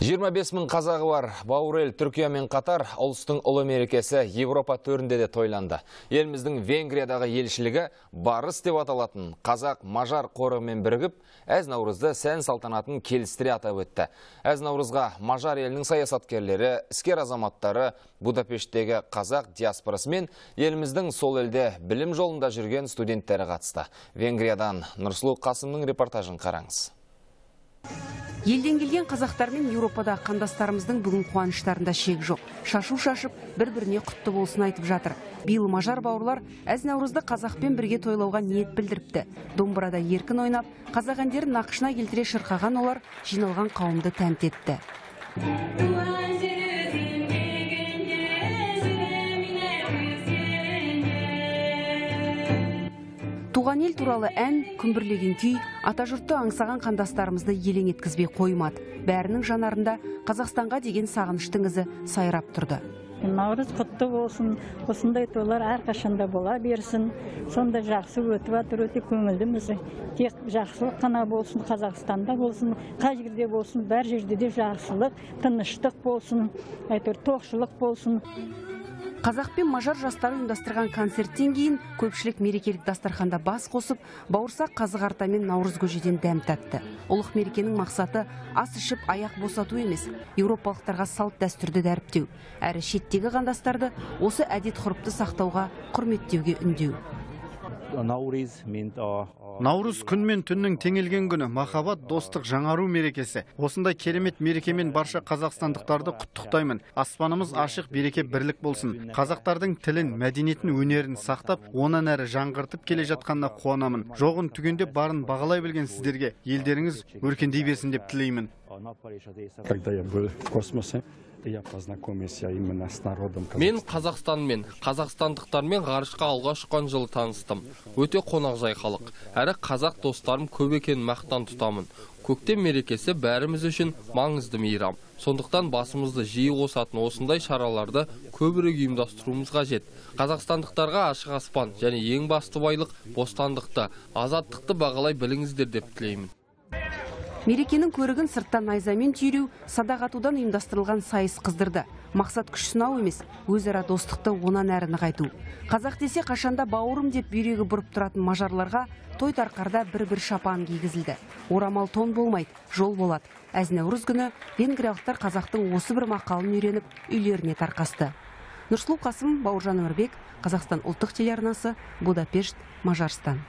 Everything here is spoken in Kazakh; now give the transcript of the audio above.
25 мың қазағы бар бауыр ел Түркиямен қатар ұлыстың ұлы мерекесі Европа төрінде де тойланды. Еліміздің Венгриядағы елшілігі Барыс деп аталатын қазақ-мажар қорымен бірігіп, әз наурызды сән салтанатын келістіре атап өтті. Әз наурызға мажар елінің саясаткерлері, іскер азаматтары, Будапешттегі қазақ диаспорасы мен еліміздің сол елде білім жолында жүрген студенттері қатысты. Венгриядан Нұрсұлу Қасымның репортажын қараңыз. Елден келген қазақтар мен Еуропада қандастарымыздың бүгін қуаныштарында шек жоқ. Шашу шашып, бір-біріне құтты болсын айтып жатыр. Биыл мажар бауырлар әз наурызды қазақпен бірге тойлауға ниет білдіріпті. Домбырада еркін ойнап, қазақ әндерін нақышына келтіре шырқаған олар жиналған қауымды тәнті етті. Туған ел туралы ән, күмбірлеген күй, атажұртты аңсаған қандастарымызды елең еткізбей қоймады. Бәрінің жанарында Қазақстанға деген сағыныштың ізі сайрап тұрды. Наурыз құтты болсын, осындай тойлар әрқашанда бола берсін. Сонда жақсы өтіп жатыр, өте көңілдіміз. Тек жақсылық қана болсын, Қазақстанда болсын, қай жерде болсын, бәр жерде де жақсылық, тыныштық болсын, әйтеуір тоқшылық болсын. Қазақ пен мажар жастары ұйымдастырған концерттен кейін көпшілік мерекелік дастарханда бас қосып, бауырсақ, қазы қарта мен наурыз көжеден дәм татты. Ұлық мерекенің мақсаты ас ішіп аяқ босату емес, еуропалықтарға салт дәстүрді дәріптеу, әрі шеттегі қандастарды осы әдет ғұрыпты сақтауға, құрметтеуге үндеу. Наурыз күн мен түннің теңелген күні, махаббат, достық, жаңару мерекесі. Осындай керемет мерекемен барша қазақстандықтарды құттықтаймын. Аспанымыз ашық, береке, бірлік болсын. Қазақтардың тілін, мәдениетін, өнерін сақтап, онан әрі жаңғыртып келе жатқанына қуанамын. Жоғын түгендеп, барын бағалай білген сіздерге елдеріңіз өркендей берсін деп тілеймін. Когда я был в космосе, я познакомился именно с народом. Мен Қазақстанмен, қазақстандықтармен ғарышқа алғаш ұшқан жылы таныстым. Өте қонақжай халық. Әрі қазақ достарым көп екенін мақтан тұтамын. Көктем мерекесі бәріміз үшін маңызды мейрам. Сондықтан басымызды жиі қосатын осындай шараларды көбірек ұйымдастыруымыз қажет. Қазақстандықтарға ашық аспан және ең басты байлық бостандықты, азаттықты бағалай біліңіздер деп тілеймін. Мерекенің көрігін сырттан найзамен түйреу, садақ атудан ұйымдастырылған сайыс қыздырды. Мақсат күш сынау емес, өзара достықты онан әрі нығайту. Қазақ десе қашанда бауырым деп бүйрегі бұрып тұратын мажарларға той тарқарда бір-бір шапан кигізілді. Орамал тон болмайды, жол болады. Әз наурыз күні венгриялықтар қазақтың осы бір мақалын үйреніп, үйлеріне тарқасты. Нұрсұлу Қасым, Бауыржан Өмірбек, Қазақстан ұлттық телеарнасы, Будапешт, Мажарстан.